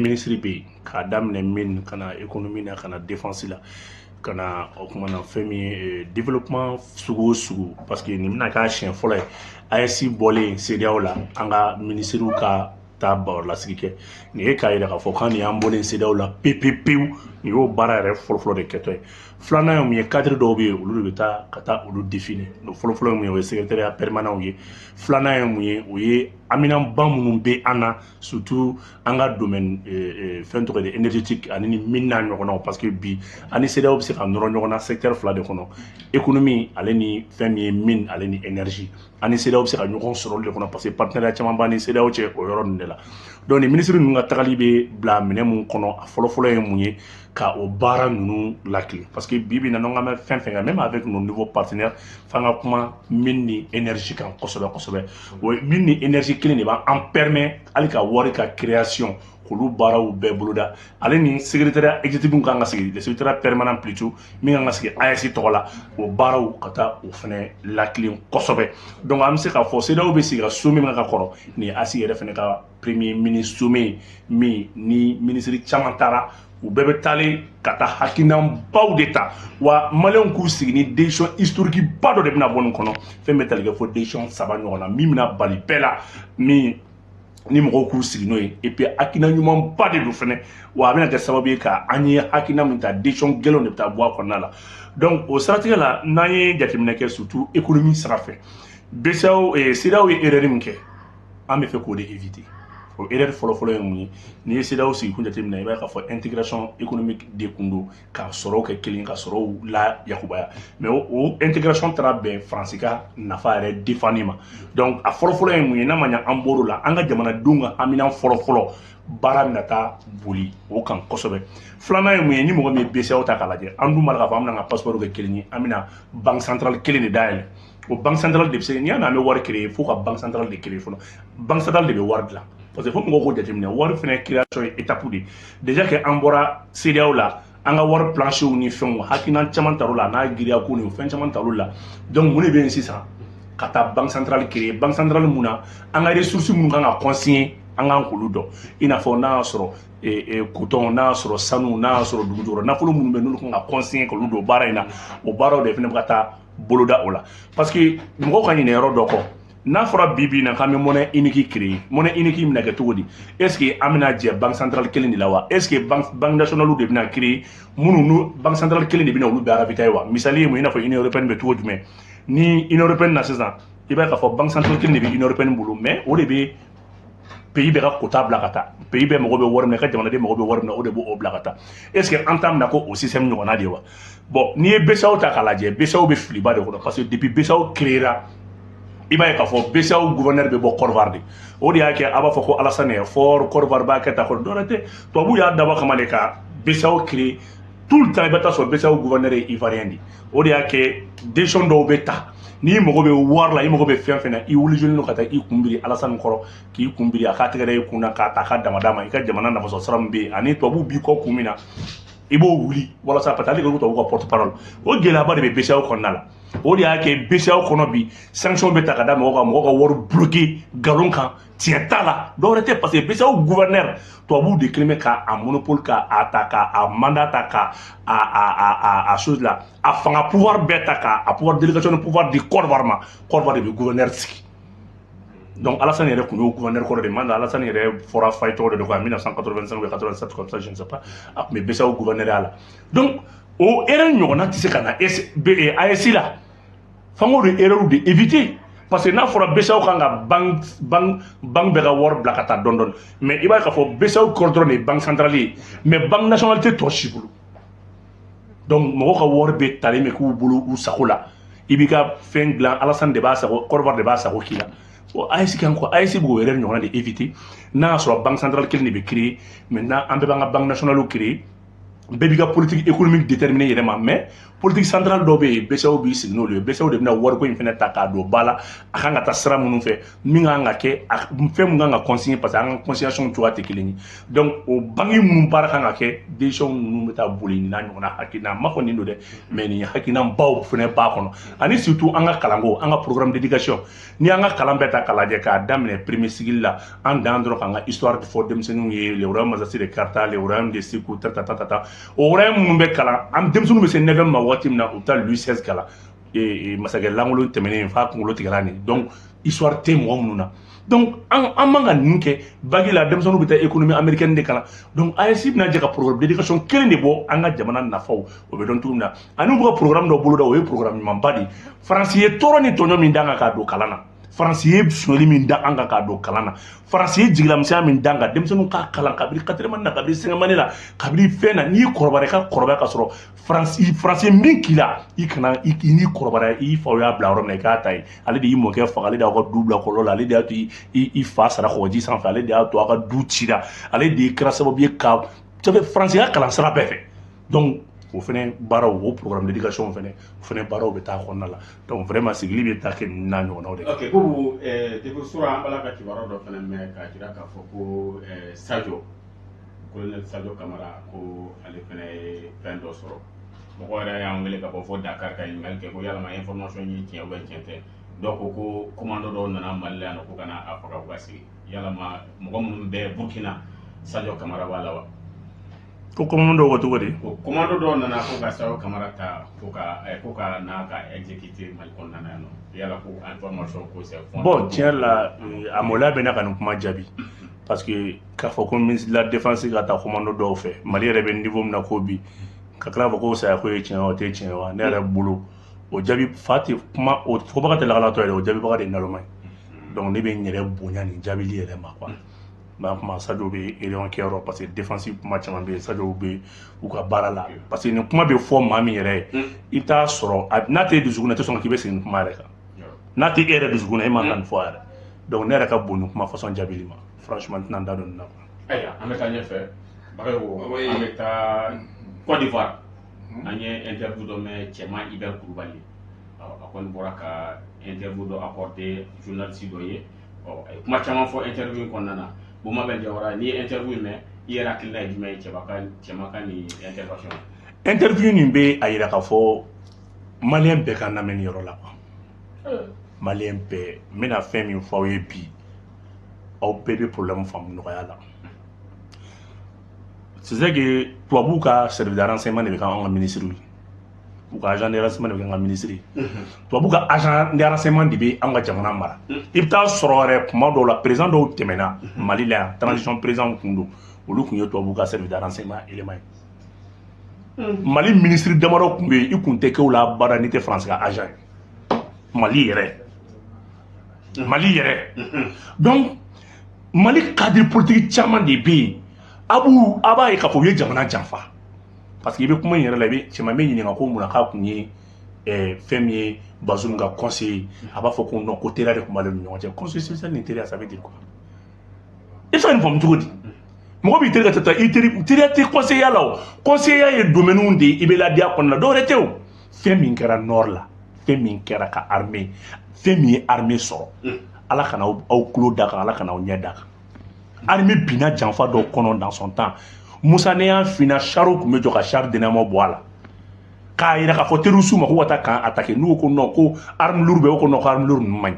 ministre bɛ yen, k'a daminɛ mine ka na économie na, ka na défense la, ka na o kuma na, fɛn min ye développement sugu o sugu, parce que nin bɛna k'a siɲɛ fɔlɔ ye AES bɔlen CEDEAO la, an ka ministres ka taa barolasigi kɛ. Nin ye k'a yira k'a fɔ k'an nin y'an bɔlen CEDEAO la pewu pewu, nin y'o baara yɛrɛ fɔlɔfɔlɔ de kɛtɔ ye. Filanan ye mun ye? Cadre dɔw bɛ yen, olu de bɛ taa ka taa olu définir. Fɔlɔfɔlɔ ye mun ye? O ye secrétariat permanent ye. Filanan ye mun ye? O ye aminanba minnu bɛ an na, surtout an ka domaine, fɛn tɔgɔ de, énergétique ani ni mine n'a ɲɔgɔnnaw, parce que bi ani CEDEAO bɛ se ka nɔrɔ ɲɔgɔn na secteur fila de kɔnɔ: économie ale ni fɛn min ye mine ale ni énergie. Ani CEDEAO bɛ se ka ɲɔgɔn sɔrɔ olu de kɔnɔ, parce que partenariat caman b'an ni CEDEAO cɛ o yɔrɔ ninnu de la. Donc ni ministre ninnu ka tagali bɛ bila minɛn mun kɔnɔ, a fɔlɔfɔlɔ ye mun ye? Ka o baara ninnu lakile, parce que bi bi in na, n'an bɛ fɛn fɛn kɛ, même avec nos nouveaux partenaires, f'an ka kuma mine ni énergie kan kosɛbɛ kosɛbɛ. O mine ni énergie kelen de b'an permet hali ka wari ka création, k'olu baaraw bɛɛ boloda, ale ni secrétariat exécutif kan ka sigi, le secrétariat permanent plutôt, min kan ka sigi AES tɔgɔ la, o baaraw ka taa o fɛnɛ lakilen kosɛbɛ. Donc an bɛ se k'a fɔ CEDEAO bɛ sigi ka sommet min ka kɔrɔ, nin ye AES yɛrɛ fɛnɛ ka premier ministre sommet min ni ministre caman taara, u bɛɛ bɛ taalen ka taa hakilinanbaw de ta. Wa maliyɛnw k'u sigi ni décision historique ba dɔ de bɛna bɔ nin kɔnɔ, fɛn bɛ tali kɛ fo décision saba ɲɔgɔn na, min bɛna bali bɛɛ la, min ni mɔgɔw k'u sigi n'o ye. Et puis hakilina ɲumanba de don fɛnɛ, wa a bɛna kɛ sababu ye ka an ye hakilina min ta, décision gɛlɛnw de bɛ taa bɔ a kɔnɔna la. Donc o siratigɛ la, n'an ye jateminɛ kɛ, surtout économie sira fɛ, BCEAO, CEDEAO ye erreur min kɛ, an bɛ fɛ k'o de éviter. O erreur fɔlɔfɔlɔ ye mun ye? N'i ye CEDEAO sigi kun jateminɛ, i b'a ye k'a fɔ intégration économique de kun don, ka sɔrɔw kɛ kelen, ka sɔrɔw la yakubaya, mais o intégration taara bɛn Faransi ka nafa yɛrɛ défendre ma. Donc a fɔlɔfɔlɔ ye mun ye? N'a ma ɲɛ an bɔr'o la, an ka jamanadenw ka hamina fɔlɔfɔlɔ, baara bɛna taa boli o kan kosɛbɛ. Filanan ye mun ye? Ni mɔgɔ min ye BCEAO ta k'a lajɛ, an dun b'a la k'a fɔ an bɛna an ka passeport kɛ kelen ye, an bɛna banque centrale kelen de dayɛlɛ. O banque centrale de bɛ se, n'i y'a mɛn an bɛ wari créer, fo ka banque centrale de créer fɔlɔ. Banque centrale de bɛ wari dilan, parce que fo mɔgɔw k'o jateminɛ, wari fɛnɛ création ye étape de. Déjà que an bɔra CEDEAO la, an ka wari plancher ni fɛnw, hakilina caman tar'o la, a n'a giriya ko ni fɛn caman tar'o la. Donc mun de bɛ yen sisan? Ka taa banque centrale créer. Banque centrale mun na? An ka ressources minnu kan ka consigner, an k'an k'olu dɔn, i n'a fɔ n'a y'a sɔrɔ coton, n'a y'a sɔrɔ sanu, n'a y'a sɔrɔ dugu jukɔrɔ nafolo minnu bɛ, n'olu kan ka consigner k'olu don baara in na, o baaraw de fana bɛ ka taa boloda o la. Parce que mɔgɔw ka ɲinɛ yɔrɔ dɔ kɔ, n'a fɔra bi bi in na k'an bɛ monnaie unique créer, monnaie unique bɛna kɛ cogo di? Est ce que an bɛna jɛ banque centrale kelen de la wa? Est ce que banque nationale de bɛna créer, minnu n'u banque centrale kelen de bɛna olu bɛɛ ravitailler wa? Misali ye mun ye? I n'a fɔ Union européenne bɛ cogo jumɛn? Ni Union européenne na sisan, i b'a ye k'a fɔ banque centrale kelen de bɛ Union européenne bolo, mais o de bɛ pays bɛɛ ka quota bila ka taa, pays bɛɛ mago bɛ wari min na, i ka jamanaden mago bɛ wari min na, o de b'o bila ka taa. Est ce que an ta bɛna ko o système ɲɔgɔnna de ye wa? Bon, n'i ye BCEAO ta k'a lajɛ, BCEAO bɛ filiba de kɔnɔ, parce que depuis BCEAO créera, i b'a ye k'a fɔ BCEAO gouverneur bɛ bɔ Côte d'Ivoire de. O de y'a kɛ a b'a fɔ ko Alassane est fort, Côte d'Ivoire b'a kɛ tan kɔrɔ, dɔwɛrɛ tɛ, tubabuw y'a dabɔ kama de ka BCEAO créer. Tout le temps i bɛ taa sɔrɔ BCEAO gouverneur ye Ivoirien de. O de y'a kɛ décision dɔw bɛ ta, n'i mago bɛ wari la, i mago bɛ fɛn fɛn na, i wuli don ka taa i kun biri Alassane kɔrɔ, k'i kun biri a k'a tɛgɛ da i kun na, k'a ta k'a dama d'a ma, i ka jamana nafasɔrɔ sira min bɛ yen, ani tubabuw b'i kɔ kun min na, i b'o wuli walasa, parce que ale ko tubabuw ka porte parole. O gɛlɛyaba de bɛ BCEAO kɔnɔna la. O de y'a kɛ BCEAO kɔnɔ bi, sanction bɛ ta ka da mɔgɔw kan, mɔgɔw ka wari bloqué nkalon kan, tiɲɛ t'a la, dɔwɛrɛ tɛ, parce que BCEAO gouverneur, tubabuw de kelen bɛ k'a monopole, k'a ta, k'a mandat ta, ka a chose la, a fanga pouvoir bɛɛ ta, k'a pouvoir délégation de pouvoir di Côte d'Ivoire ma. Côte d'Ivoire de bɛ gouverneur sigi. Donc Alassane yɛrɛ tun y'o gouverneur kɔrɔ de mandat. Alassane yɛrɛ fɔra Faye tɔgɔ de don quoi, 1985 ou 87 comme ça, je ne sais pas, a tun bɛ BCEAO gouverneur la. Donc o erreur ɲɔgɔnna tɛ se ka na AES la, f'an k'o de erreur de éviter, parce que n'a fɔra BCEAO kan ka banque bɛɛ ka wari bila ka taa dɔɔni dɔɔni, mais i b'a ye k'a fɔ BCEAO kɔrɔ dɔrɔn de ye banque centrale ye, mais banque nationale tɛ tɔ si bolo. Donc mɔgɔw ka wari bɛ talen bɛ k'u bolo u sago la, i b'i ka fɛn dilan, Alassane de b'a sago, Côte d'Ivoire de b'a sago k'i la. Bon, AES kan quoi, AES b'o yɛrɛ ɲɔgɔnna de éviter. N'a y'a sɔrɔ banque centrale kelen de bɛ créer, maintenant an bɛɛ b'an ka banque nationale créer. Bɛɛ b'i ka politique économique déterminer yɛrɛ ma, mais politique centrale dɔ bɛ yen, BCEAO b'i sigi n'olu ye. BCEAO de bɛna wariko in fɛnɛ ta k'a don ba la, a kan ka taa sira minnu fɛ, min kan ka kɛ, fɛn min kan ka consigner, parce que an ka consignation cogoya tɛ kelen ye. Donc o banque minnu baara kan ka kɛ, décision ninnu bɛ taa boli nin n'a ɲɔgɔnna hakilina. Ma fɔ nin don dɛ, mais nin hakilina baw fɛnɛ b'a kɔnɔ. Ani surtout an ka kalanko, an ka programme d'éducation. Ni an ka kalan bɛɛ ta k'a lajɛ, k'a daminɛ premier cycle la, an dan dɔrɔn k'an ka histoire fɔ denmisɛnninw ye, le royaume Mazasi de Karta, le royaume de Sékou, ta ta ta ta ta. O royaume minnu bɛ kalan, an denmisɛnninw bɛ se 9e ma waati min na, u bɛ taa Louis XVI kalan, masakɛ lankolon tɛmɛnen f'a kunkolo tigɛra nin. Donc histoire tɛ mɔgɔ minnu na. Donc an man ka ninnu kɛ bac la, denmisɛnninw bɛ taa économie américaine de kalan. Donc AES bɛna jɛ ka programme d'éducation kelen de bɔ, an ka jamana nafaw o bɛ dɔn cogo min na. Ani u bɛ ka programme dɔ boloda, o ye programme ɲumanba de ye. Faransi ye tɔɔrɔ ni tɔɲɔ min d'an kan k'a don kalan na, Faransi ye sonyali min da an kan k'a don kalan na, Faransi ye jigilamisɛnya min d'an kan, denmisɛnninw k'a kalan kabini quatrième année na, kabini cinquième année la, kabini fɛn na. N'i kɔrɔbayara, i ka kɔrɔbaya ka sɔrɔ Faransi ye min k'i la, i kana i n'i kɔrɔbayara, i faw y'a bila yɔrɔ min na, i k'a ta yen. Ale de y'i mɔkɛ faga, ale de y'aw ka du bila kɔlɔlɔ la, ale de y'a to i fa sara kɔgɔji sanfɛ, ale de y'a to aw ka du cira, ale de kɛra sababu ye ka Faransi ka kalan sira bɛɛ fɛ. Donc o fɛnɛ baaraw, o programme d'éducation fɛnɛ, o fɛnɛ baaraw bɛ taa kɔnɔna la. Donc vraiment sigili bɛ taa kɛ ninnu n'a ɲɔgɔnnaw de. Ok, Boubou, depuis sura an bala ka kibaruya dɔ fɛnɛ mɛn k'a jira k'a fɔ ko Sadio, colonel Sadio Kamara, ko ale fɛnɛ ye fɛn dɔ sɔrɔ. Mɔgɔ yɛrɛ y'an wele ka bɔ fo Dakar ka ɲininkali kɛ ko yalama information ye tiɲɛ ou bien tiɲɛ tɛ. Dɔw ko ko commando dɔw nana Mali la yan nɔ ko ka na a faga u ka sigi. Yalama mɔgɔ minnu bɛ Burkina, Sadio Kamara b'a la wa? Ko commando dɔw ko cogo di? Ko commando dɔw nana ko ka Sadio Kamara ta ko ka n'a ka exécuter Mali kɔnɔna na yan nɔ. Yala ko information ko c'est fondé? Bon, tiɲɛ yɛrɛ la, a maloya bɛ ne ka nin kuma jaabi, parce que k'a fɔ ko ministre de la défense ka taa commando dɔw fɛ, Mali yɛrɛ bɛ niveau min na ko bi, ka tila k'a fɔ ko saya ko ye tiɲɛ o tɛ tiɲɛ wa, ne yɛrɛ bolo o jaabi fa tɛ kuma, o fɔbaga tɛ lakalatɔ yɛrɛ, o jaabibaga de ye naloma ye. Donc ne bɛ n yɛrɛ bonya nin jaabili yɛrɛ ma quoi. N kuma Sadio bɛ réunion kɛyɔrɔ, parce que défense kuma caman bɛ yen, Sadio bɛ u ka baara la, parce que nin kuma bɛ fɔ maa min yɛrɛ ye, i bɛ taa sɔrɔ n'a tɛ dusukun na, i tɛ sɔn k'i bɛ segin nin kuma yɛrɛ kan. N'a tɛ e yɛrɛ dusukun na, e man kan nin fɔ a yɛrɛ. Donc ne yɛrɛ ka bon nin kuma façon jaabili ma, franchement n tɛna n da don nin na quoi. Ayiwa, an bɛ taa ɲɛfɛ, Bagayogo. An bɛ taa Côte d'Ivoire. An ye interview dɔ mɛn Cɛman Hubert Kulubali, a kɔni bɔra ka interview dɔ accordé journaliste dɔ ye. Ɔ, a ye kuma caman fɔ interview in kɔnɔna na. Bumabel Jawara, n'i ye interview in mɛn, i yɛrɛ hakilina ye jumɛn ye cɛba ka, cɛman ka nin intervention? Interview nin bɛ a yira k'a fɔ malien bɛɛ ka lamɛn nin yɔrɔ la quoi. Malien bɛɛ, n bɛna fɛn min fɔ aw ye bi, aw bɛɛ bɛ problème faamu nɔgɔya la. C'est vrai que tubabuw ka service de renseignement de bɛ kɛ anw ka ministre ye, u ka agent de renseignement de bɛ kɛ an ka ministre ye, tubabu ka agent de renseignement de bɛ anw ka jamana mara. I bɛ taa sɔrɔ yɛrɛ kuma dɔw la, président dɔw tɛmɛna Mali la yan, transition président kun don, olu tun ye tubabu ka service de renseignement élément ye. Mali ministre damadɔ tun bɛ yen, i kun tɛ kɛ o la baara n'i tɛ France ka agent ye. Mali yɛrɛ, Mali yɛrɛ. Donc Mali cadre politique caman de bɛ yen, a b'u a b'a ye k'a fɔ u ye jamana janfa, parce que i bɛ kuma in yɛrɛ la, i bɛ cɛman bɛ ɲininka ko munna k'a kun ye fɛn min ye Bazoum ka conseiller, a b'a fɔ ko non, ko teriya de tun b'ale ni ɲɔgɔn cɛ. Conseiller spécial ni teriya, ça veut dire quoi? I bɛ se ka nin faamu cogo di? Mɔgɔ b'i teri ka taa i teri, teriya tɛ conseiller la. O conseiller ye domaine de ye, i bɛ ladiya kɔnɔna la, dɔwɛrɛ tɛ. O fɛn min kɛra nord la, fɛn min kɛra ka armée, fɛn min ye armée sɔrɔ, Ala kana aw tulo da kan, Ala kana aw ɲɛ da kan. Armée binna janfa dɔw kɔnɔ dans son temps. Musa, ne y'a finna, char tun bɛ jɔ ka char dɛnɛma bɔ a la k'a yira k'a fɔ terroriste ma ko ka taa camp attaquer. N'u ko non, ko arme lourde bɛ, o ko non, ko arme lourde ninnu man ɲi.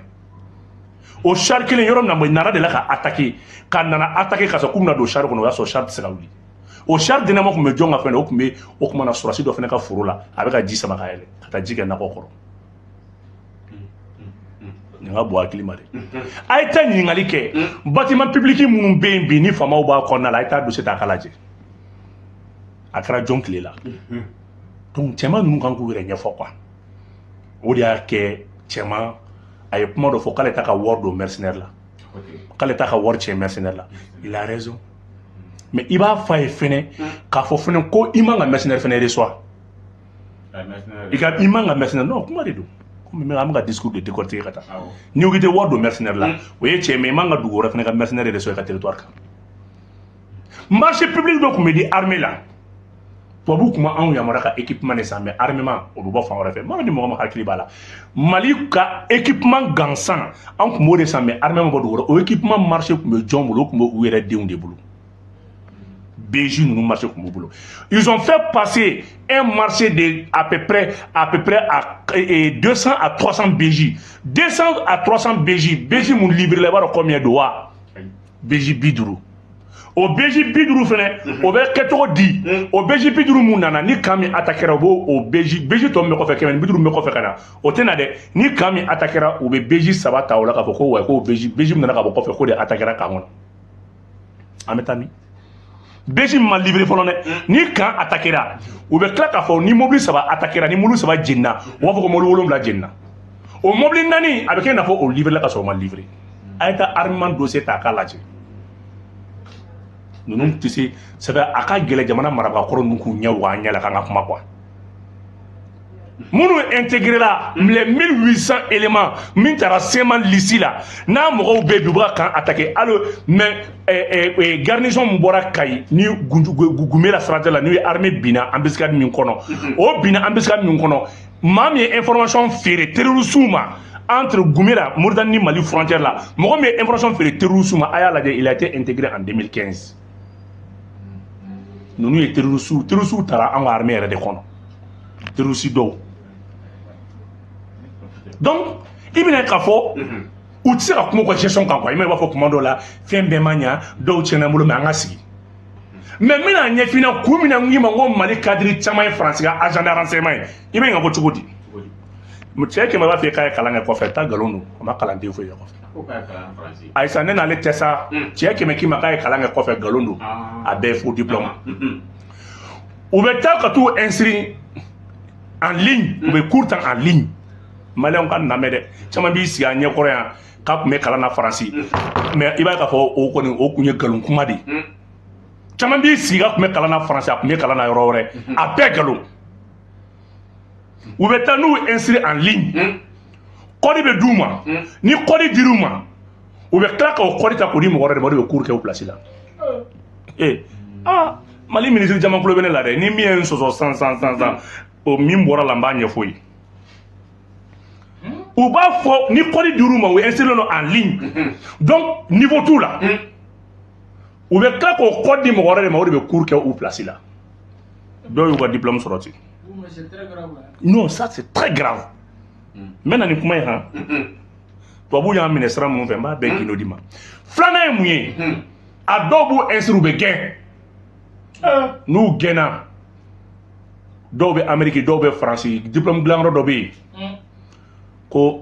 O char kelen, yɔrɔ min na nana de la ka attaquer, ka nana attaquer ka sɔrɔ k'u bɛna don char kɔnɔ, o y'a sɔrɔ char tɛ se ka wuli. O char dɛnɛma tun bɛ jɔn ka fɛn na? O tun bɛ o kuma na sɔrɔsi dɔ fana ka foro la, a bɛ ka ji sama ka yɛlɛ ka taa ji kɛ nakɔ kɔrɔ. Nin ka bon hakili ma dɛ. A ye taa ɲininkali kɛ bâtiment public minnu bɛ yen bi, ni faamaw b'a kɔnɔna la, a ye taa dossier ta k'a lajɛ, a kɛra jɔn tile la? Donc cɛman ninnu kan k'u yɛrɛ ɲɛfɔ quoi. O de y'a kɛ cɛman a ye kuma dɔ fɔ k'ale t'a ka wari don mercenaire la, k'ale t'a ka wari tiɲɛ mercenaire la. Il a raison, mais i b'a f'a ye fɛnɛ k'a fɔ fɛnɛ ko i man ka mercenaire fɛnɛ reçoit, i ka i man ka mercenaire non, kuma de don. Komi an bɛ ka discours de décortiquer ka taa, n'i ko k'i tɛ wari don mercenaire la, o ye tiɲɛ, mais i man ka dugu wɛrɛ fɛnɛ ka mercenaire reçoit i ka territoire kan. Marché public dɔ tun bɛ di armée la. Tubabu tun ma anw yamaruya ka équipement de san, mais armement, o bɛ bɔ fan wɛrɛ fɛ. N b'a dɔn ni mɔgɔ min hakili b'a la, Mali ka équipement gansan, an tun b'o de san, mais armement bɔ dugu wɛrɛ. O équipement marché tun bɛ jɔn bolo? O tun bɛ u yɛrɛ denw de bolo. BJ ninnu marché tun b'u bolo. Ils ont fait passer un marché de à peu près à 200 à 300 BJ, 200 à 300 BJ. BJ mun livré la, i b'a dɔn combien don wa? BJ 50. O BJ 50 fɛnɛ, o bɛ kɛ cogo di? O BJ 50 mun nana ni camp min attaquera, u b'o o BJ tɔ min bɛ kɔfɛ, 150 min bɛ kɔfɛ ka na, o tɛ na dɛ. Ni camp min attaquera, u bɛ BJ saba ta o la k'a fɔ ko wa ko BJ min nana ka bɔ kɔfɛ, k'o de attaquera camp kɔnɔ. An bɛ taa min? BJ min ma livré fɔlɔ dɛ. Ni camp attaquera, u bɛ tila k'a fɔ ni mobili saba attaquera, ni mobili saba jenina, u b'a fɔ ko mobili wolonwula jenina. O mobili naani, a bɛ kɛ i n'a fɔ o livré la ka sɔrɔ o ma livré. A ye taa armement dossier ta k'a lajɛ. Ninnu tɛ se sɛbɛ. A ka gɛlɛ jamana marabaga kɔrɔ ninnu k'u ɲɛ wa an ɲɛ la k'an ka kuma quoi. Minnu intégré la, les 1800 éléments min taara CMA liste la, n'a mɔgɔw bɛ bi, u bɛ ka camp attaqué hali. Mais garnison min bɔra Kayi ni Gunbela siratigɛ la, n'u ye armée binna embuscade min kɔnɔ, o binna embuscade min kɔnɔ, maa min ye information feere terroristes ma entre Goumbela, Mauritanie ni Mali frontière la, mɔgɔ min ye information feere terroristes ma, a y'a lajɛ, il a été intégré en 2015. Ninnu ye terroristes, terroristes taara an ka armée yɛrɛ de kɔnɔ, terroristes dɔw. Donc i bɛna k'a fɔ u tɛ se ka kuma u ka gestion kan quoi. I ma, i b'a fɔ kuma dɔw la, fɛn bɛɛ ma ɲa, dɔw tiɲɛna n bolo, mais an ka sigi. Mais n bɛna ɲɛf'i ɲɛna kun min na n k'i ma ko Mali cadre caman ye Faransi ka agent de renseignement ye. I bɛ ɲininka ko cogo di? Cɛ kɛmɛ b'a fɔ k'a ye kalan kɛ kɔfɛ, taa nkalon don, a ma kalanden foyi kɛ kɔfɛ. Ayisa, ne n'ale tɛ sa. Cɛ kɛmɛ k'i ma k'a ye kalan kɛ kɔfɛ, nkalon don, a bɛɛ ye faux diplôme. U bɛ taa ka t'u inscrire en ligne, u bɛ cours ta en ligne. Maliyɛnw ka lamɛn dɛ, caman b'i sigi a ɲɛkɔrɔ yan k'a tun bɛ kalan na Faransi, mais i b'a ye k'a fɔ o kɔni, o kun ye nkalon kuma de ye. Caman b'i sigi k'a tun bɛ kalan na Faransi, a tun bɛ kalan na yɔrɔ wɛrɛ, a bɛɛ nkalon. U bɛ taa n'u inscrit en ligne, code bɛ d'u ma. Ni code dir'u ma, u bɛ tila k'o code ta k'o di mɔgɔ wɛrɛ de ma, o de bɛ cours kɛ o place la. Ee aa, Mali minisiri caman tulo bɛ ne la dɛ. Ni min ye n sɔsɔ san san san san, o min bɔra la, n b'a ɲɛfɔ ye. U b'a fɔ ni code dir'u ma, u inscrit don en ligne, donc niveau t'u la. U bɛ tila k'o code di mɔgɔ wɛrɛ de ma, o de bɛ cours kɛ u place la. Dɔw y'u ka diplôme sɔrɔ ten. Non, ça c'est très grave. N bɛ na nin kuma ye han. Tubabuw y'an minɛ sira minnu fɛ, n b'a bɛɛ gindo di ma. Filanan ye mun ye? A dɔw b'u inscrire, u bɛ gɛn. N'u gɛnna, dɔw bɛ Amérique, dɔw bɛ Faransi. Diplôme dilanyɔrɔ dɔ bɛ yen ko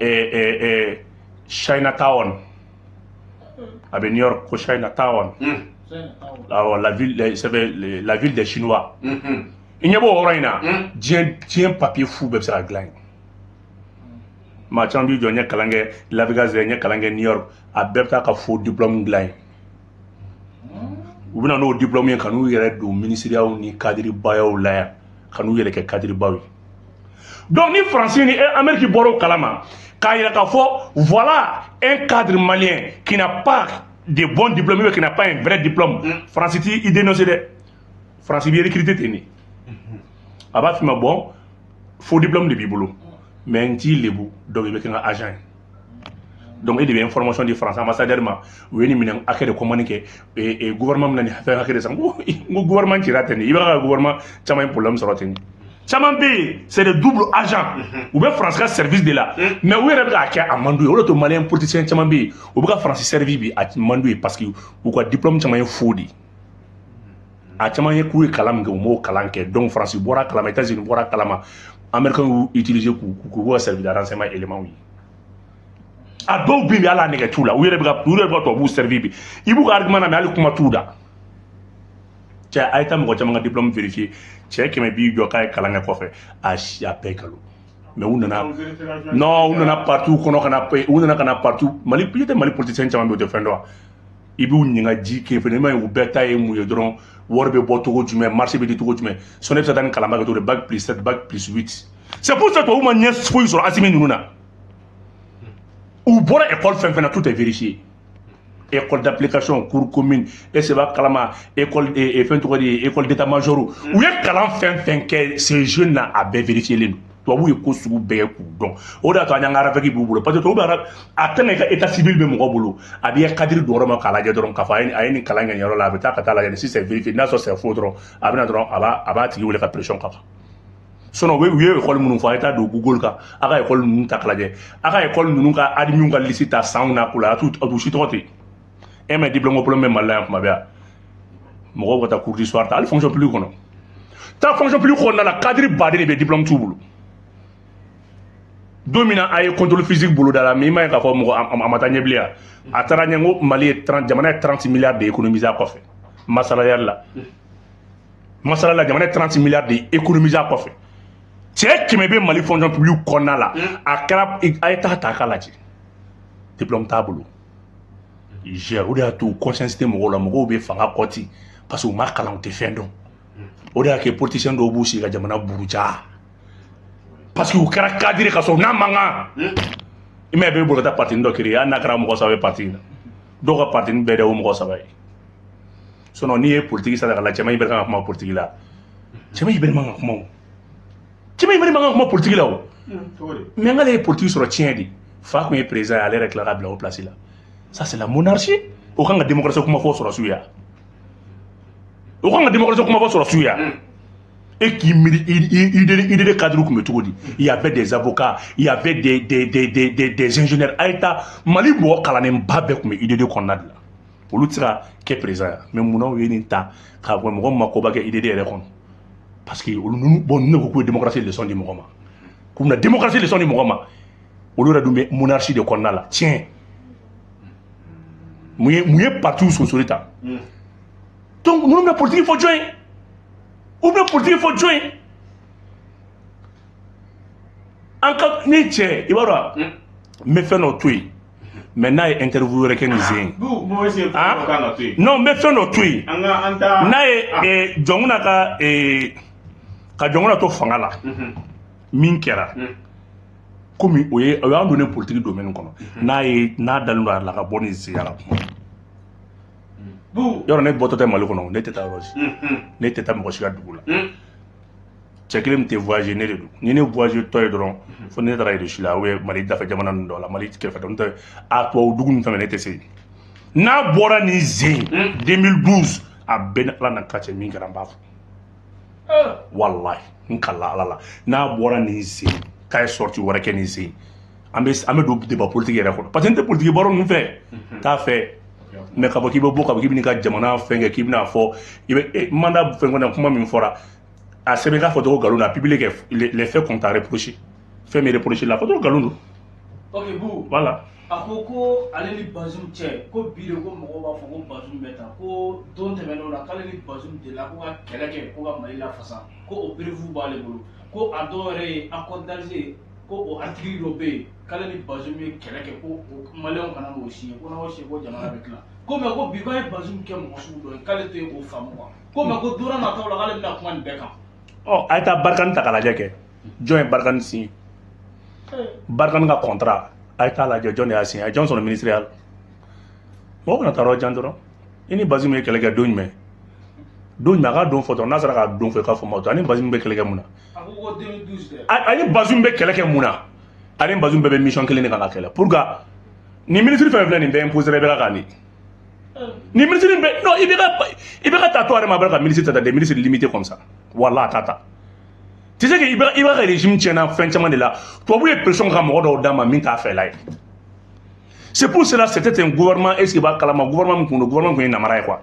Chinatown, a bɛ New York, ko Chinatown, awɔ, la ville, c'est la ville des Chinois. I ɲɛ b'o yɔrɔ in na, diɲɛ papier fu bɛɛ bɛ se ka dilan yen. Maa caman b'i jɔ, n ye kalan kɛ Las Vegas, n ye kalan kɛ New York, a bɛɛ bɛ taa ka faux diplôme dilan yen. U bɛ na n'o diplôme ye ka n'u yɛrɛ don ministériyaw ni cadre bayaw la yan, ka n'u yɛrɛ kɛ cadre baw ye. Donc ni Faransi ni Amérique bɔra o kalama k'a yira k'a fɔ voilà un cadre malien qui n'a pas de bons diplômes, qui n'a pas un vrai diplôme, Faransi t'i dénoncer dɛ. Faransi b'i recruter ten de. A b'a f'i ma: bon, faux diplôme de b'i bolo, mais n t'i lebu, donc i bɛ kɛ n ka agent ye. Donc e de bɛ information di France ambassadeur ma, u ye nin minɛn hakɛ de commande kɛ, gouvernement bɛna nin fɛn hakɛ de san. N ko gouvernement cira ten de. I b'a ka gouvernement caman ye problème sɔrɔ ten de. Caman bɛ yen, c'est des doubles agents. U bɛ France ka service de la, mais u yɛrɛ bɛ k'a kɛ, a man d'u ye. O de to malien politicien caman bɛ yen, u bɛ ka France service bi, a man d'u ye, parce que u ka diplôme caman ye faux de ye. A caman ye k'u ye kalan min kɛ, u m'o kalan kɛ. Donc France bɔra a kalama, États-Unis bɔra a kalama, Américains y'u utiliser k'u ka service de renseignement éléments ye. A dɔw bɛ yen, hali a nɛgɛ t'u la, u yɛrɛ bɛ ka tubabuw servir bi. I b'u ka argument lamɛn, hali kuma t'u da. Cɛ, a ye taa mɔgɔ caman ka diplôme vérifier. Cɛ kɛmɛ b'i jɔ k'a ye kalan kɛ kɔfɛ, a si a bɛɛ nkalon. Mais u nana, non, u nana parti kɔnɔ ka na, u nana ka na parti Mali. I tɛ Mali politicien caman bɛ yen, o tɛ fɛn dɔn wa? I b'u ɲininka ji kɛ fɛnɛ, i m'a ye, u bɛɛ ta ye mun ye dɔrɔn? Wari bɛ bɔ cogo jumɛn? Marché bɛ di cogo jumɛn? Sɔnni bɛ se ka taa ni kalanba kɛ cogo di? Bac plus 7, bac plus 8. C'est pour ça que tubabuw ma ɲɛ foyi sɔrɔ Asimi ninnu na. U bɔra école fɛn fɛn na, tout est vérifié. École d'application, cour commune, e seba kalama, école fɛn tɔgɔ de ye, école d'état major. U ye kalan fɛn fɛn kɛ, ces jeunes na, a bɛɛ vérifié len don. Tubabu ye ko sugu bɛɛ k'u dɔn. O de y'a to an y'an ka RAVEC b'u bolo, parce que tubabu bɛ a tɛna i ka état civil bɛ mɔgɔ bolo, a b'i ka cadre don yɔrɔ ma k'a lajɛ dɔrɔn, k'a fɔ a ye nin kalan kɛ nin yɔrɔ la. A bɛ taa ka taa lajɛ si c'est vérifié, n'a sɔrɔ c'est faux dɔrɔn, a bɛ na dɔrɔn, a b'a tigi wele ka pression k'a kan. Sinon u ye école minnu fɔ, a ye taa don Google kan, a ka école ninnu ta k'a lajɛ, a ka école ninnu ka admis ka liste ta sanw n'a ko la, a t'u si tɔgɔ tɛ yen. E ma diplôme ko problème bɛ Mali la yan kuma bɛɛ, yan mɔgɔw ka taa cours du soir ta, hali fonction publique kɔnɔ, taa fonction publique kɔnɔna la, cadre baden de bɛ, diplôme t'u bolo. Don min na a ye contrôle physique bolo da la, mais i m'a ye k'a fɔ mɔgɔ a ma taa ɲɛ bilen. A taara ɲɛ. N ko Mali ye 30, jamana ye 30 milliards de économiser a kɔfɛ. Masalaya la, masala la, jamana ye 30 milliards de économiser a kɔfɛ. Cɛ 100 bɛ Mali fonction publique kɔnɔna la, a kɛra, a ye taa ta k'a lajɛ, diplôme t'a bolo, il gère. O de y'a to conscience tɛ mɔgɔw la, mɔgɔw bɛ fanga kɔti parce que u ma kalan, u tɛ fɛn dɔn. O de y'a kɛ politicien dɔw b'u sigi ka jamana buruja, parce que u kɛra cadre ka sɔrɔ n'a man kan. I ma ye, bɛ bolo ka taa parti dɔ créer, hali n'a kɛra mɔgɔ 3 ye parti in na, dɔw ka parti bɛɛ de o mɔgɔ 3 ye. Sinon n'i ye politique sa ka la, cɛman bɛɛ kan ka kuma politique la, cɛman bɛɛ man ka kuma, o cɛman bɛɛ man ka kuma politique la o. Mais n k'ale ye politique sɔrɔ tiɲɛ de fa kun ye président ye, ale yɛrɛ tila ka bila o place la. Ça, c'est la monarchie. O kan ka démocratie kuma fɔ sɔrɔsiw ya, o kan ka démocratie kuma fɔ sɔrɔsiw ya. E k'i miiri IDD cadre tun bɛ cogo di? Il y avait des avocats, il y avait des ingénieurs. A ye taa Mali mɔgɔ kalannenba bɛɛ tun bɛ IDD kɔnɔna de la, olu tɛ se ka kɛ président ya. Mais munna u ye nin ta k'a fɔ mɔgɔ min ma koba kɛ IDD yɛrɛ kɔnɔ? Parce que olu ninnu, bon, ninnu de ko k'u ye démocratie leçon di mɔgɔ ma, k'u bɛna démocratie leçon di mɔgɔ ma, olu yɛrɛ dun bɛ monarchie de kɔnɔna la. Tiɲɛ, mun ye parti sonsori ta? Donc ninnu bɛna politique fɔ jɔn ye? U bɛna politique fɔ jɔn ye? An ka ni cɛ, i b'a dɔn, n bɛ fɛn dɔ to yen, mais n'a ye interview wɛrɛ kɛ nin sen ye, non, n bɛ fɛn dɔ to yen, n'a ye Jɔnkuna ka Jɔnkuna to fanga la, min kɛra komi o ye, o y'an donnen politique domaine kɔnɔ, n'a ye n'a dalen don a la ka bɔ nin sen la kuma yɔrɔ, ne bɔtɔ tɛ Mali kɔnɔ, ne tɛ taa yɔrɔ si, ne tɛ taa mɔgɔ si ka dugu la. Cɛ kelen min tɛ voyager, ne de don. Ni ne voyager tɔ ye dɔrɔn, fo ne taara Russie la ou bien Mali dafɛ jamana ninnu dɔ la, Mali kɛrɛfɛ dɔ tɛ, a tubabu dugu ninnu fɛn, ne tɛ se yen. N'a bɔra nin zen 2012, a bɛɛ ni Ala na ka cɛ, min kɛra, n b'a fɔ, walahi, n kala Ala la, n'a bɔra nin zen k'a ye sortie wɛrɛ kɛ nin zen, an bɛ don débat politique yɛrɛ kɔnɔ, parce que n tɛ politique baro ninnu fɛ, t'a fɛ. Mais k'a fɔ k'i bɛ bɔ, k'a fɔ k'i bɛ n'i ka jamana fɛn kɛ, k'i bɛna fɔ i bɛ mandat fɛn kɔnɔ, kuma min fɔra, a sɛbɛn k'a fɔ cogo nkalon na, publier kɛ les faits qu'on t'a reproché, fɛn min reproché la, fɔ cogo nkalon don. Ok Bu. Voilà. A ko ko ale ni Bazoum cɛ, ko bi de ko mɔgɔw b'a fɔ ko Bazoum bɛ tan, ko don tɛmɛnenw na k'ale ni Bazoum delila ko ka kɛlɛ kɛ, ko ka Mali lafasa, ko o preuve b'ale bolo, ko a dɔw yɛrɛ ye accord d'Alger, ko o article dɔ bɛ yen k'ale ni Bazoum ye kɛlɛ kɛ, ko maliyɛnw kana n'o signé, ko n'aw signé ko jamana bɛ tila, ko mais ko bi k'a ye Bazoum kɛ mɔgɔ sugu dɔ ye, k'ale tɛ o faamu quoi, ko mais ko don nataw la k'ale bɛna kuma nin bɛɛ kan. Ɔ, a ye taa Barkhane ta k'a lajɛ kɛ, jɔn ye Barkhane signé? Barkhane ka contrat, a ye taa lajɛ, jɔn de y'a signé? A ye jɔn sɔrɔ ministère la? Mɔgɔ kana taa yɔrɔ jan dɔrɔn. I ni Bazoum ye kɛlɛ kɛ don jumɛn? Don jumɛn? A ka don fɔ dɔrɔn. N'a sera k'a don fɔ, i k'a fɔ ma ani Bazoum bɛ kɛlɛ kɛ mun na? A ko ko 2012 dɛ. Ani Bazoum bɛ kɛlɛ kɛ mun na? Ani Bazoum bɛɛ bɛ mission kelen de kan ka kɛlɛ pour que nin ministre fɛn filɛ nin bɛɛ imposer bɛ ka kan ni ministre bɛɛ. Non, i bɛ ka taa to a yɛrɛ ma, a bɛ ka ministre ta, des ministres limités comme ça. Wala a t'a ta. Tu sais que i bɛ ka régime tiɲɛna fɛn caman de la. Tubabu ye pression ka mɔgɔ dɔw d'a ma min t'a fɛla ye. C'est pour cela, c'était un gouvernement, est ce que b'a kalama, gouvernement min kun don, gouvernement kun ye namara ye quoi.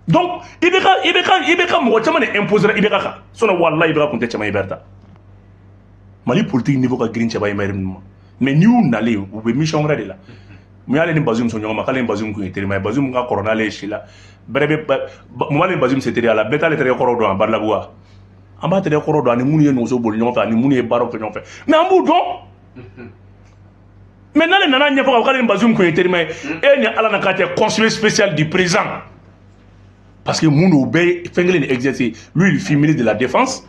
Donc i bɛ ka mɔgɔ caman de imposer i bɛ ka kan. Sinon walahi, i bɛ ka kun tɛ cɛman, i bɛ ta Mali politique niveau ka girin cɛba ye ninnu ma. Mais n'i y'u nalen, u bɛ mission wɛrɛ de la. Mun y'ale ni Bazoum sɔn ɲɔgɔn ma? K'ale ni Bazoum kun ye terima ye. Bazoum ka kɔrɔ n'ale ye si la bɛrɛ bɛ. Mun b'ale ni Bazoum se teriya la? Bɛɛ t'ale terikɛ kɔrɔ dɔn. A Barilabugu, an b'a terikɛ kɔrɔ dɔn, ani minnu ye nɛgɛso boli ɲɔgɔn fɛ, ani minnu ye baaraw kɛ ɲɔgɔn fɛ, mais an b'u dɔn. Mais n'ale nana ɲɛfɔ k'a fɔ k'ale ni Bazoum kun ye terima ye, e ni Ala na k'a tɛ conseiller spécial du président, parce que mun don, u bɛɛ ye fɛn kelen de exercer. Lui, il fut ministre de la Défense.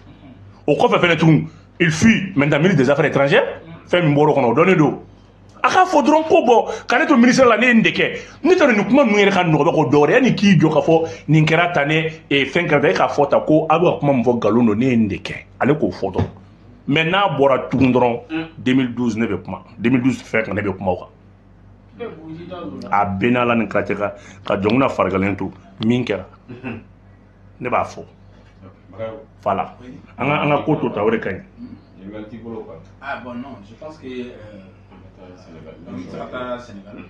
O kɔfɛ fɛnɛ tugun, il fut maintenant ministre des Affaires étrangères. Fɛn min bɔr'o kɔnɔ, o dɔnnen don. A k'a fɔ dɔrɔn ko bɔn, ka ne to ministère la, ne ye nin de kɛ. Ne t'a dɔn, nin kuma ninnu yɛrɛ ka nɔgɔ bɛ ko dɔwɛrɛ. Yanni k'i jɔ k'a fɔ nin kɛra tan, ne fɛn kɛra tan, e k'a fɔ tan ko a bɛ ka kuma min fɔ, nkalon don, ne ye nin de kɛ. Ale k'o fɔ dɔrɔn. Mais n'a bɔra tugun dɔrɔn, 2012 ne bɛ kuma, 2012 fɛn kan, ne bɛ kuma o kan. A bɛɛ n'Ala ni kira cɛ, ka jɔnkuna farigalen to min kɛra, ne b'a fɔ. Voilà, an ka ko to ta, o de ka ɲi. Ah bon, non, je pense que an bɛ se ka taa Sénégal.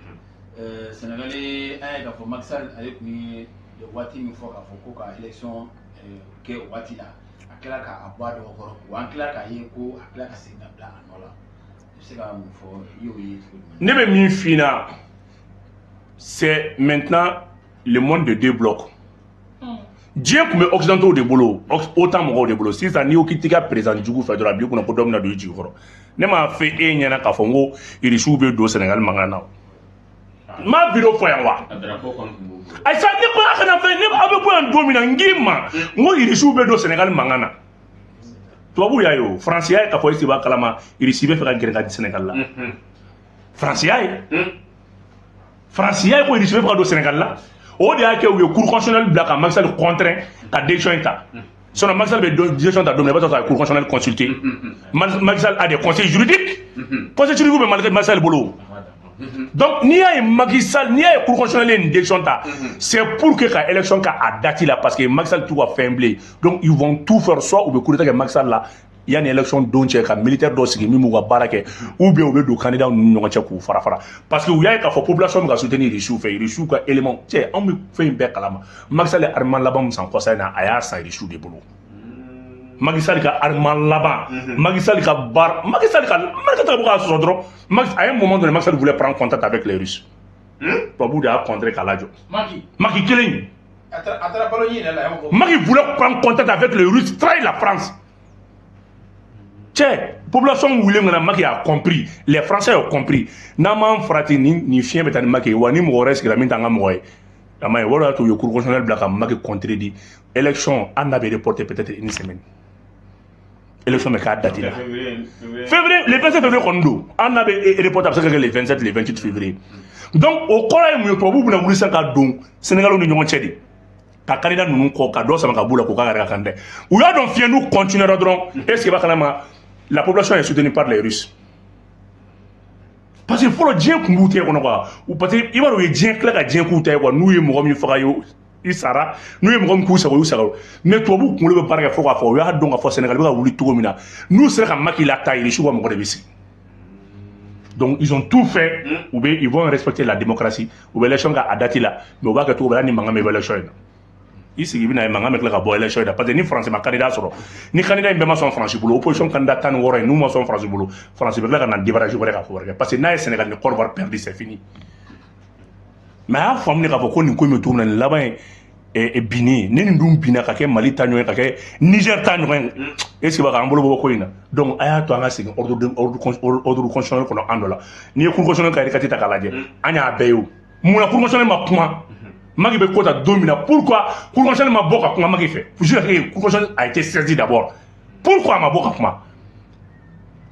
Sénégal, an ye k'a fɔ Macky Sall, ale tun ye waati min fɔ k'a fɔ ko ka élection kɛ o waati la, a kɛra k'a bɔ a dɔgɔ kɔrɔ wa, an tila k'a ye ko a tila ka segin ka bila a nɔ la. I bɛ se ka mun fɔ? I y'o ye cogo jumɛn? Ne bɛ min f'i ɲɛna, c'est maintenant le monde de deux blocs. Diɲɛ tun bɛ occidentaux de bolo, OTAN mɔgɔw de bolo. Sisan, n'i ko k'i t'i ka président jugu fɛ dɔrɔn, a b'i kunna ko dɔ bɛna don i jigi kɔrɔ. Ne m'a fɔ e ɲɛna k'a fɔ n ko irisiw bɛ don Sénégal mankan na, n m'a vidéo fɔ yan wa? Ayi sa, ne ko a kana fɛn ne, aw bɛ bɔ yan don min na, n k'i ma n ko irisiw bɛ don Sénégal mankan na. Tubabuw y'a ye o, Faransi y'a ye k'a fɔ esi b'a kalama, Irisi bɛ fɛ ka gɛrɛ ka di Sénégal la. Faransi y'a ye, Faransi y'a ye ko Irisi bɛ fɛ ka don Sénégal la. O de y'a kɛ u ye cour constitutionnelle bila ka Macky Sall contraint ka décision in ta. Sinon Macky Sall bɛ décision ta don min na, i b'a sɔrɔ a ye cour constitutionnelle consulter. Macky Sall a des conseils juridiques, conseil juridique bɛ Macky Sall bolo. Donc n'i y'a ye Macky Sall, n'i y'a ye cour constitutionnelle ye nin décision ta, c'est pour que ka élection ka a date la, parce que Macky Sall t'u ka fɛn bilen. Donc ils vont tout faire, soit u bɛ coup d'état kɛ Macky Sall la yanni élection don cɛ, ka militaire dɔ sigi min b'u ka baara kɛ, ou bien u bɛ don candidat ninnu ni ɲɔgɔn cɛ k'u fara fara, parce que u y'a ye k'a fɔ population bɛ ka soutenir Irisiw fɛ, Irisiw ka élément cɛ. Anw bɛ fɛn in bɛɛ kalama. Macky Sall ye armement laban min san kɔsa in na, a y'a san Irisiw de bolo. Macky Sall ka armement laban, Macky Sall ka baara, Macky Sall ka Macky Sall bɛ k'a sɔsɔ dɔrɔn. À un moment donné, Macky Sall voulait prendre contact avec les Russes, tubabuw de y'a contrer k'a lajɔ. Macky. Macky kelen. A taara balo ɲini yɛrɛ la, a y'o fɔ. Macky voulait prendre contact avec les Russes, trahir la France. Cɛ, population wulilen ka na, Macky a compris, les Français ont compris. N'an m'an farati, nin fiɲɛ bɛ taa ni Macky ye wa, ni mɔgɔ wɛrɛ sigira min t'an ka mɔgɔ ye, a ma ye. O de y'a to u ye cour constitutionnelle bila ka Macky contredit. Élection, an n'a bɛ reporter peut-être une semaine, élection bɛ k'a date la février, le 27 février kɔni don. An n'a bɛ reporter, a bɛ se ka kɛ le 27, le 28 février. Donc o kɔrɔ ye mun ye? Tubabuw bɛna wuli sisan ka don Sénégalais ni ɲɔgɔn cɛ de, ka candidat ninnu kɔ, ka dɔ sama ka b'u la k'o k'a yɛrɛ ka candidat. U y'a dɔn fiɲɛ n'u continuera dɔrɔn, est ce que i b'a kalama, la population est soutenue par les Russes, parce que fɔlɔ diɲɛ tun b'u tɛgɛ kɔnɔ quoi. Parce que i b'a dɔn, u ye diɲɛ tila ka diɲɛ k'u ta ye quoi. N'u ye mɔgɔ min faga ye, i sara. N'u ye mɔgɔ min k'u sago, y'u sago. Mais tubabuw kunkolo bɛ baara kɛ fo k'a fɔ u y'a dɔn k'a fɔ Sénégal bɛ ka wuli cogo min na, n'u sera ka Macky la ta, Irisiw ka mɔgɔ de bɛ sigi. Donc ils ont tout fait. U bɛ, ils vont respecter la démocratie, u bɛ élection kɛ a date la, mais u b'a kɛ cogo min, hali ni mankan bɛ élection in na, i sigi i bɛna ye mankan bɛ tila ka bɔ élection in na, parce que ni France ma candidat sɔrɔ, ni candidat in bɛɛ ma sɔn France bolo, opposition candidat 16 in n'u ma sɔn France bolo, France bɛ tila ka na débarrage wɛrɛ k'a fɔ wɛrɛ kɛ, parce que n'a ye Sénégal ni Côte d'Ivoire perdu, c'est fini. Mais a y'a faamu de k'a fɔ ko nin ko in bɛ cogo min na, nin laban ye binni ne nin dun binna ka kɛ Mali ta ɲɔgɔn ye, ka kɛ Niger ta ɲɔgɔn ye, est ce que b'a k'an bolo bɔ ko in na? Donc a y'a to an ka segin ordre constitutionnel kɔnɔ an dɔ la. N'i ye cour constitutionnelle ka requête ta k'a lajɛ, an y'a bɛɛ ye. O munna cour constitutionnelle ma kuma Macky bɛ ko ta don min na? Pourquoi cour constitutionnelle ma bɔ ka kuma Macky fɛ jusqu'à ce que cour constitutionnelle a été saisie d'abord? Pourquoi a ma bɔ ka kuma?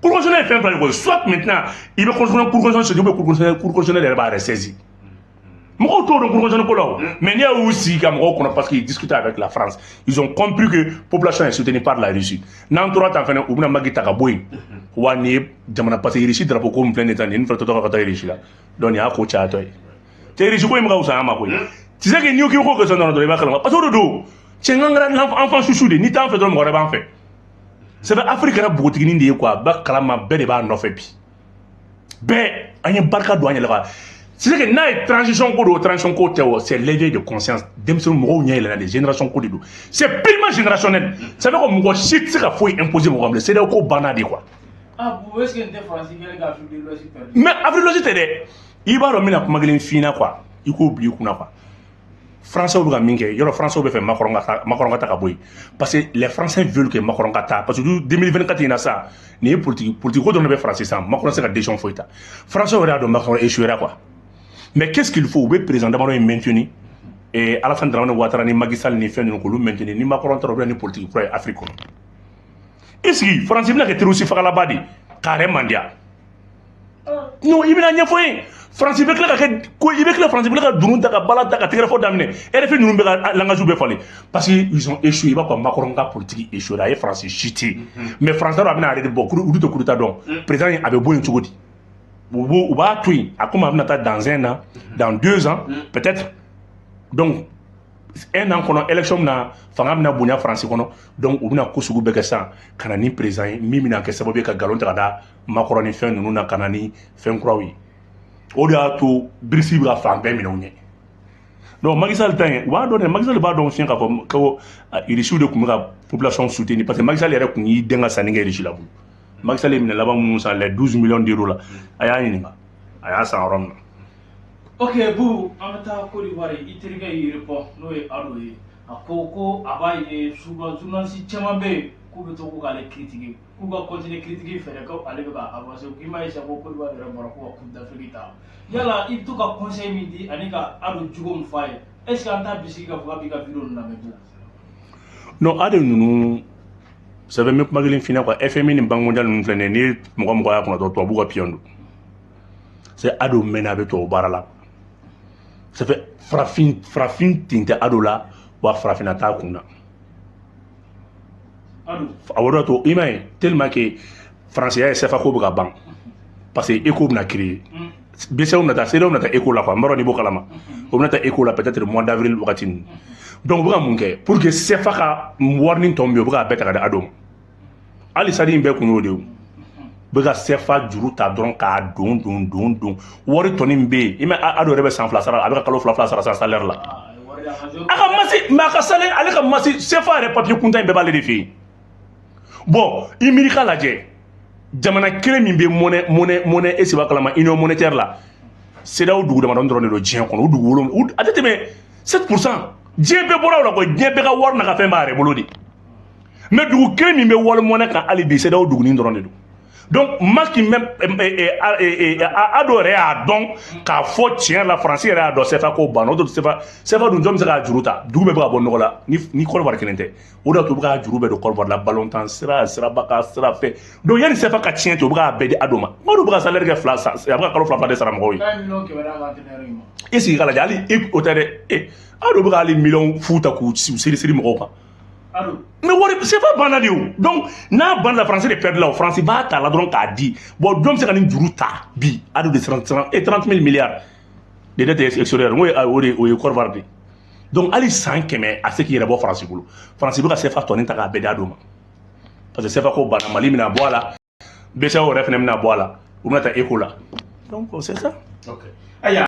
Cour constitutionnelle ye fɛn fila de ko, soit maintenant i bɛ cour constitutionnelle saisi, ou bien cour constitutionnelle yɛrɛ b'a yɛrɛ saisi. Mɔgɔw t'o dɔn cour constitutionnelle ko la o. Mais n'i y'u sigi ka mɔgɔw kɔnɔ, parce qu'ils discutaient avec la France, ils ont compris que population est soutenue par la Russie. N'an tora tan fɛnɛ, u bɛna Macky ta ka bɔ yen wa. Nin ye jamana, parce que Russie drapeau ko min filɛ nin ye tan, nin fɛnɛ tɔ ka taa Russie la. Donc nin y'a ko cayatɔ ye. Cɛ, Russie ko in bɛ ka fisaya an ma koyi. Tu sais que n'i ko k'i ko kɛ dɔrɔn, i b'a kalama, parce que o de don. Cɛ, n kɛra enfant chouchou de, n'i t'an fɛ dɔrɔn, mɔgɔ wɛrɛ b'an fɛ. C'est vrai, Afrique kɛra npogotiginin de ye quoi. Ba kalama, bɛɛ de b'a nɔfɛ bi. Bɛɛ an ye barika don an yɛrɛ la. C'est que n'a ye transition ko don, transition ko tɛ o, c'est l'éveil de conscience. Denmisɛnnin mɔgɔw ɲɛ yɛlɛnna de, génération ko de don, c'est purement générationnel. Ça fait que mɔgɔ si tɛ se ka foyi imposer mɔgɔ ma bilen. CEDEAO ko banna de quoi. Ah bon, est-ce que nin tɛ Faransi kɛlen ka Afrique de l'Ouest perdu? Mais Afrique de l'Ouest tɛ dɛ. I b'a dɔn, n bɛna kuma kelen f'i ɲɛna quoi, i k'o bila i kunna quoi. Français bɛ ka min kɛ yɔrɔ, Français bɛ fɛ Macron ka taa, Macron ka taa ka bɔ yen, parce que les Français veulent que Macron ka taa, parce que 2024 in na sa, nin ye politique, politique ko dɔrɔn de bɛ Faransi sisan. Macron tɛ se ka décision foyi ta. Français yɛrɛ y'a dɔn Macron échouera quoi. Mais qu'est-ce qu'il faut? U bɛ président damadɔ in maintenir, et Alassane Dramane Ouattara ni Macky Sall ni fɛn ninnu, k'olu maintenir. Ni Macron taara, u bɛ na ni politique kura ye Afrique kɔnɔ. Est-ce que Faransi bɛna kɛ terroriste fagalaba de ye k'a yɛrɛ mandiya? Non, i bɛna ɲɛfɔ n ye. Faransi bɛ tila ka kɛ ko i bɛ tila, Faransi bɛ tila ka dunun ta, ka bala ta, ka tɛgɛrɛ fɔ daminɛ. RFI ninnu bɛ ka langage bɛɛ falen parce que ils ont échoué. I b'a fɔ Macron ka politique échoué, a ye Faransi chuté. Mais Faransi t'a dɔn a bɛna arrêter. Bɔ olu tɛ coup d'état dɔn. Président in, a bɛ bɔ yen cogo di? U b'a to yen, a komi a bɛna taa dans un an, dans 2 ans peut-être. Donc un an kɔnɔ, élection bɛna, fanga bɛna bonya Faransi kɔnɔ. Donc u bɛna ko sugu bɛɛ kɛ sisan ka na ni président ye min bɛna kɛ sababu ye ka nkalon ta ka da Macron ni fɛn ninnu na, ka na ni fɛn kuraw ye. O de y'a to BRICS bɛ ka fan bɛɛ minɛ u ɲɛ. Donc Macky Sall ta in, u b'a dɔn dɛ. Macky Sall b'a dɔn fiɲɛ k'a fɔ ko Irisiw de tun bɛ ka population soutenir, parce que Macky Sall yɛrɛ tun y'i den ka sanni kɛ Irisi la bolo. Macky Sall ye minɛ laban minnu san, les 12 millions d'euros la, a y'a ɲininka a y'a san yɔrɔ min na. Ok Boubou, an bɛ taa Côte d'Ivoire. I terikɛ y'i répond, n'o ye Ado ye. A ko ko a b'a ye souvent journaliste caman bɛ yen k'u bɛ to ko k'ale critiquer, k'u ka continuer critique fɛnɛ, ko ale bɛ ka avancer. K'i m'a ye sa ko Côte d'Ivoire yɛrɛ bɔra ko ka Coupe d'Afrique ta. Yala i bɛ to ka conseil min di ani ka Ado jogo min f'a ye, est ce que an t'a bisigi k'a fɔ k'a b'i ka vidéo ninnu lamɛn Boubou? Non, Ado ninnu, ça fait, n bɛ kuma kelen f'i ɲɛna quoi. FMI ni Banque mondiale ninnu filɛ nin ye, n'i ye mɔgɔ mɔgɔ y'a kunna dɔrɔn, tubabuw ka pion don. C'est Ado mɛnna, a bɛ tubabu baara la. Ça fait farafin tin tɛ Ado la, wa farafinna t'a kun na. Ado. A o de to i m'a ye, tellement que faransiya ye CFA ko bɛ ka ban, parce que ECO bɛna créer. BCEAO bɛna taa, CEDEAO bɛna taa ECO la quoi. N b'a dɔn n'i b'o kalama, o bɛna taa ECO la peut-être mois d'avril wagati ninnu. Donc u bɛ ka mun kɛ pour que CFA ka warinin tɔ min bɛ yen, u bɛ k'a bɛɛ ta ka di Ado ma. Hali sadi in bɛɛ kun y'o de ye. O bɛ ka CFA juru ta dɔrɔn k'a don don don don. Wari tɔni min bɛ yen, i ma Ado yɛrɛ bɛ san 2 sara, a bɛ ka kalo 2 2 sara sa salaire la. Ah, wari a ka zéro. A ka masse, mais a ka salaire, ale ka masse CFA yɛrɛ papier kuntan in bɛɛ b'ale de fɛ yen. Bon, i miiri k'a lajɛ, jamana kelen min bɛ monnaie e b'a kalama, union monétaire la, CEDEAO dugu damadɔni dɔrɔn de don diɲɛ kɔnɔ. O dugu wolonwula, a tɛ tɛmɛ 7%. Diɲɛ bɛɛ bɔra o la koyi. Diɲɛ bɛɛ ka wari n'a ka fɛn b'a yɛrɛ bolo de. Mais dugu kelen min bɛ wali monnaie kan hali bi, CEDEAO dugunin dɔrɔn de don. Donc Macky même, Ado yɛrɛ y'a dɔn k'a fɔ tiɲɛ la, Faransi yɛrɛ y'a dɔn CFA ko banna. O don CFA dun, jɔn bɛ se k'a juru ta? Dugu bɛɛ bɛ ka bɔ nɔgɔ la ni Côte d'Ivoire kelen tɛ. O de y'a to u bɛ k'a juru bɛɛ don Côte d'Ivoire la, ballon sira, siraba ka sira fɛ. Donc yanni CFA ka tiɲɛ ten, u bɛ k'a bɛɛ di Ado ma. Ado bɛ ka salaire kɛ fila, a bɛ ka kalo 2 2 de sara mɔgɔw ye. K'a ye miliyɔn 100 d'a ka entraîneur in ma. I sigi k'a lajɛ, hali i o tɛ dɛ. E Ado bɛ ka hali miliyɔn fu ta k'u siri siri mɔgɔw kan. Ado. Mais wari CFA banna de o. Donc n'a banna la, Faransi de perdre la o. Faransi b'a ta la dɔrɔn k'a di. Bon, jɔn bɛ se ka nin juru ta bi? Ado de 30 et 30 000 milliards de dette extérieure. N ko o de o ye Côte d'Ivoire de. Donc hali san 100, a se k'i yɛrɛ bɔ Faransi bolo. Faransi bɛ ka CFA tɔnin ta k'a bɛɛ di Ado ma, parce que CFA ko banna. Mali bɛna bɔ a la, BCEAO yɛrɛ fana bɛna bɔ a la, u bɛna taa ECO la. Donc c'est ça. Ok, ayiwa.